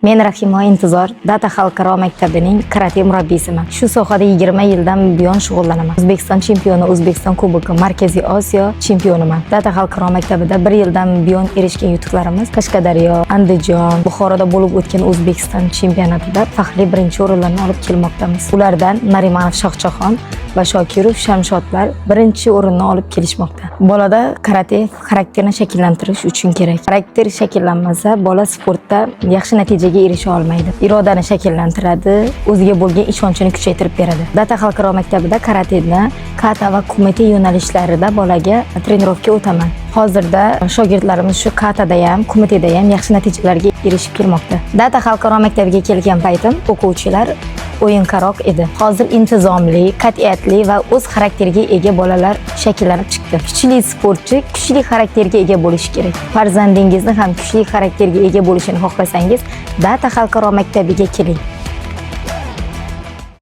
Men Rahima Intizor, Data xalqaro maktabining karate murabbiysiman. Shu sohada 20 yildan buyon shug'ullanaman. O'zbekiston chempioni, O'zbekiston Kubogi, Markaziy Osiyo chempioniman. Data xalqaro maktabida bir yildan buyon erishgan yutuqlarimiz: Qashqadaryo, Andijon, Buxoroda bo'lib o'tgan O'zbekiston chempionatida faxrli birinchi o'rinlarni olib kelmoqdamiz. Ulardan Narimanov Shohjahon va Shokirov Shamshodlar birinchi o'rinni olib kelishmoqda. Bolada karate xarakterni shakllantirish uchun kerak. Xarakter shakllanmasa, bola sportda yaxshi natijaga erisha olmaydi. Irodani shakllantiradi, o'ziga bo'lgan ishonchini kuchaytirib beradi. Data xalqaro maktabida karateni kata va kumite yo'nalishlarida bolaga trenirovka o'taman. Hozirda shogirdlarimiz shu katada ham, kumiteda ham yaxshi natijalarga erishib kelmoqda. Data xalqaro maktabiga kelgan paytim o'quvchilar o'yinqaroq edi. Hozir intizomli, qat'iyatli va o'z xarakteriga ega bolalar shakllanib chiqdi. Kuchli sportchi kuchli xarakterga ega bo'lishi kerak. Farzandingizni ham kuchli xarakterga ega bo'lishini xohlasangiz, Data xalqaro maktabiga keling.